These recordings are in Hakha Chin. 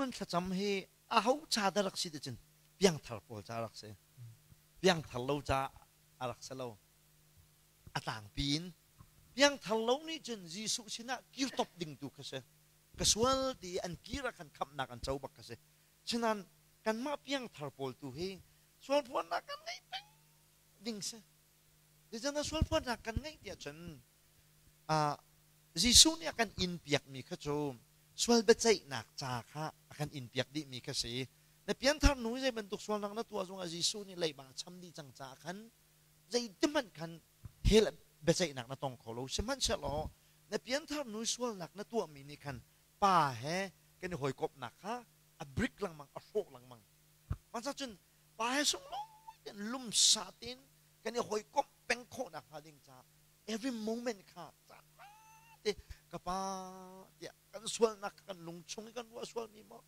phuan thlacam hi aho ca dah rak si ti cun piangthar pawl ca rak si. Piangthar lo ca a rak si lo. A tlangpi in piangthar lo nih cun Jesuh sinah kir top ding tu kha si. Ka sual ti an kir ah khan khamhnak an co bak kha si. Sinain kanmah piangthar pawl tu hi sual phuannak kan ngei peng ding si. Zeicahtiah sual phuannak kan ngeih tiah cun Jesuh nih a kan inpiakmi kha cu sual biaceihnak ca kha a kan inpiak dihmi kha si. Na pianthar hnu i zei bantuk sualnak na tuah zongah Jesuh nih leiba a cham dih cang caah khan zeitihmanh khan hell biaceihnak na tong kho lo. Sihmanhsehlaw na pianthar hnu i sualnak na tuahmi nih khan Pa he kan i hawikomhnak kha a brik lengmang, a hrawh lengmang. Mah cun Pa he sunglawi tein lumsa tein kan i hawikomh peng khawh nakhnga ding caah every moment kha caan te ka pa tiah kan sualnak kan lung chung i kan ruah sualmi maw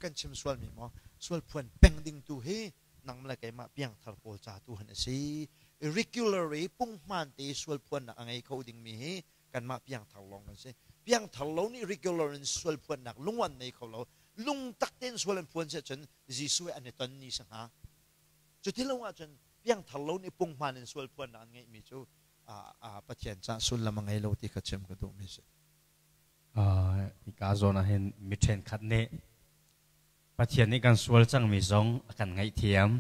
kan chim sualmi maw sual phuan peng ding tu hi nang le keimah piangthar pawl ca tu han a si. Regularly punghman te sual phuannak a ngei kho dingmi hi kanmah piangthar lawng kan si. Piangthar lo nih regular in sual phuannak lung an nei kho lo. Lungtak tein sual an phuan si ahcun Jesuh he an i ton ni si hnga. Cuti lo ahcun piangthar lo nih punghman in sual phuannak an ngeihmi cu Pathian cah sullam a ngei lo ti kha chim ka duhmi si. Hika zawn ah hin mi ṭhenkhat nih Pathian nih kan sual cangmi zong a kan ngaihthiam,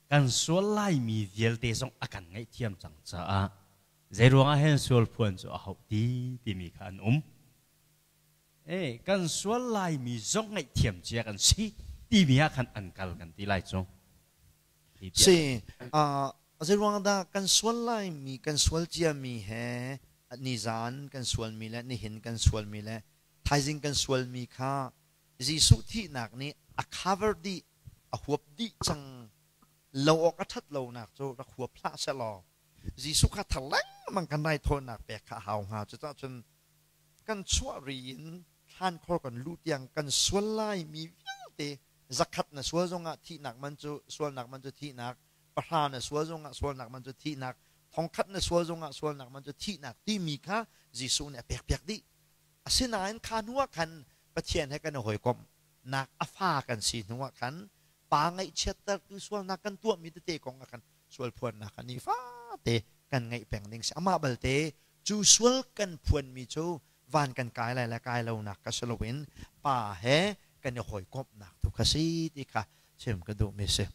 kan sual laimi vialte zong a kan ngaihthiam cang caah zeiruangah hen sual phuan cu a hauh ti timi kha an um. E, kan sual laimi zong ngaihthiam cia kan si timi ah khan an kal kan ti lai cu. Si, zeiruang dah kan sual laimi, kan sual ciami he nizan kan sualmi le nihin kan sualmi le thaizing kan sualmi kha Jesuh thihnak nih a cover dih, a huap dih cang lo awk a ṭhat lonak cu rak huap hlah sehlaw Jesuh kha thar lengmang kan raithawinak pek kha a hau hnga. Cucaah cun kan chuah ri in thlankhor kan luh tiang kan sual laimi vialte, 100 na sual zongah thihnak man cu sualnak man cu thihnak, 100 na sual zongah sualnak man cu thihnak, 1000 na sual zongah sualnak man cu thihnak timi kha Jesuh nih a pekpiak dih. Asinain kha hnu ah khan Pathian he kan i hawikomh nak a fa kan si hnu ah khan pa ngaihchiattertu sualnak kan tuahmi tete kong ah khan sual phuannak kha nifate kan ngeih peng ding si. Amah balte cu sual kan phuanmi cu van kan kai lai le kai lonak kha si loin pa he kan i hawikomhnak tu kha si ti kha chim ka duhmi si.